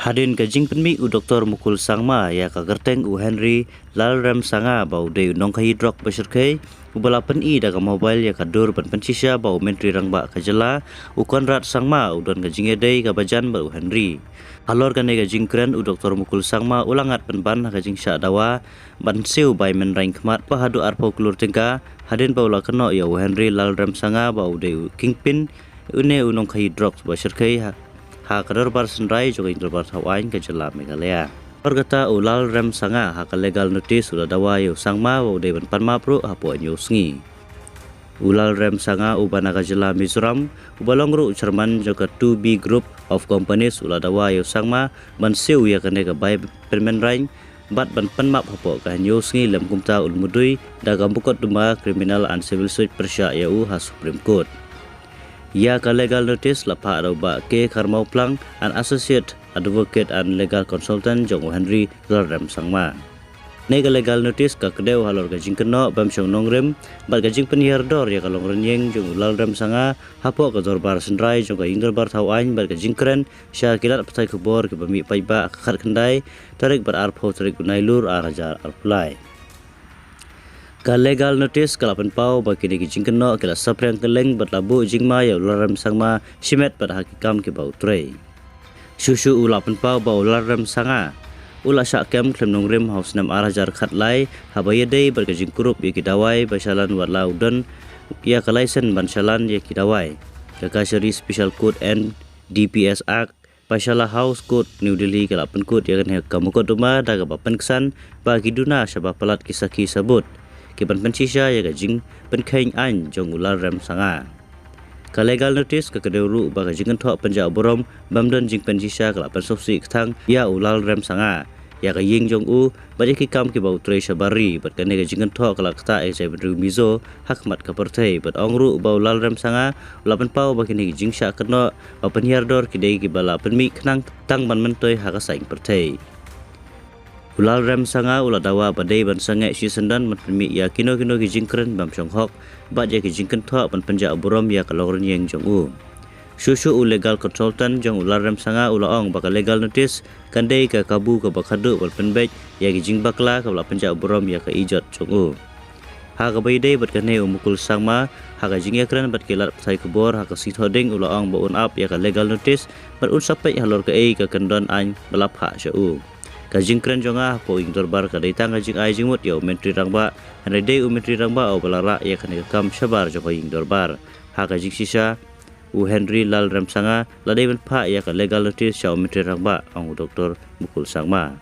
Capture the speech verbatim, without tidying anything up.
Hadien ka jingpynmih u Doktor Mukul Sangma ïa ka kyrteng u Henry Lalrem Sanga ba u dei u nongkhaïi drok ba shyrkhei, uba la pyni da ka mobile ïa ka dur ban pynshisha ba u Myntri Rangbah ka jylla, u Conrad Sangma, u don ka jingïadei kaba jan bad u Henry. Halor kane ka jingkren, u Doktor Mukul Sangma u la ngat pynban ha ka jingshah dawa ban siew bai mynrain khmat ba haduh arphew klur tyngka, hadien ba u la kynnoh ïa u Henry Lalrem Sanga ba u dei u kingpin, une u nongkhaïi drok ba shyrkhei ha, ha ka dorbar synrai jong ka Ïingdorbar Thawaiñ ka jylla Meghalaya. Halor kata, u Lalrem Sanga ha ka legal notice u la dawa ïa u Sangma ba u dei ban pan map ruh hapoh hynñiew sngi. U Lalrem Sanga uba na ka jylla Mizoram, uba long ruh u chairman jong ka two B Group of Companies, u la dawa ïa u Sangma ban siew ïa kane ka bai pynmynrain bad ban pan map hapoh ka hynñiew sngi lem kumta u la mudui da ka mukotduma Criminal and Civil Suit pyrshah ïa u ha Supreme Court. Ïa ka legal notice la phah da u Bah K Kharmawplang, an associate advocate and legal consultant jong u Henry Lalrem Sangma. Kane ka legal notice ka kdew halor ka jingkynnoh bym shong nongrim bad ka jingpynhiar dor ïa ka longrynieng jong u Lalrem Sanga hapoh ka dorbar synrai jong ka Ïingdorbar Thawaiñ bad ka jingkren sha ki lad pathai khubor kiba mih paidbah ha ka khatkhyndai tarik bad arphew tarik u Nailur ar hajar arphew lai. Ka legal notice ka la pynpaw ba kine ki jingkynnoh ki la saphriang kylleng bad la buh jingma ïa u Lalrem Sangma shimet bad ha ki kam kiba u trei. Shuh shuh u la pynpaw ba u Lalrem Sanga u la shah kem khlem nongrim ha u snem ar hajar khatlai haba ïadei bad ka jingkurup ïa ki dawai ba shalan wat la u don ïa ka laisen ban shalan ïa ki dawai. Ka Cachary Special Court and D P S Act, Paichala House Court, New Delhi ka la pynkut ïa kane ka mukotduma da kaba pynksan ba ki duna shaba palat ki sakhi sabut kiban pynshisha ïa ka jingpynkheiñ aiñ jong u Lalrem Sanga. Ka legal notice ka kdew ruh ba ka jingkynthoh pynjah burom bym don jingpynshisha ka la pynsngewsih kthang ïa u Lalrem Sanga, ïa ka ïing jong u bad ïa ki kam kiba u trei shabar ri, bad kane ka jingkynthoh ka la ktah ïa ka jaitbynriew Mizo ha khmat ka pyrthei, bad ong ruh ba u Lalrem Sanga u la pynpaw ba kine ki jingshah kynnoh ba pynhiar dor ki dei kiba la pynmih khnang tang ban myntoi ha ka saiñ pyrthei. U Lalrem Sanga u la dawa ba dei ban sangeh shisyndon ban pynmih ïa kino kino ki jingkren bym shong hok bad ïa ki jingkynthoh ban pynjah burom ïa ka longrynieng jong u. Shuh shuh u legal consultant jong u Lalrem Sanga u la ong ba ka legal notice kan dei ka kabu kaba khadduh ban pynbeit ïa ki jingbakla kaba la pynjah burom ïa ka ijot jong u. Ha kaba ïadei bad kane, u Mukul Sangma ha ka jingïakren bad ki lad pathai khubor ha ka sngi Thohdieng u la ong ba un ap ïa ka legal notice bad un sa peit halor kaei ka kyndon aiñ ba la phah sha u. Ka jingkren jong nga hapoh Ïingdorbar ka dei tang ka jingai jingmut ïa u Myntri Rangbah, hynrei dei u Myntri Rangbah uba la rah ïa kane ka kam shabar jong ka Ïingdorbar. Ha ka jingshisha, u Henry Lalrem Sanga la dei ban phah ïa ka legal notice sha u Myntri Rangbah, ong u Doktor Mukul Sangma.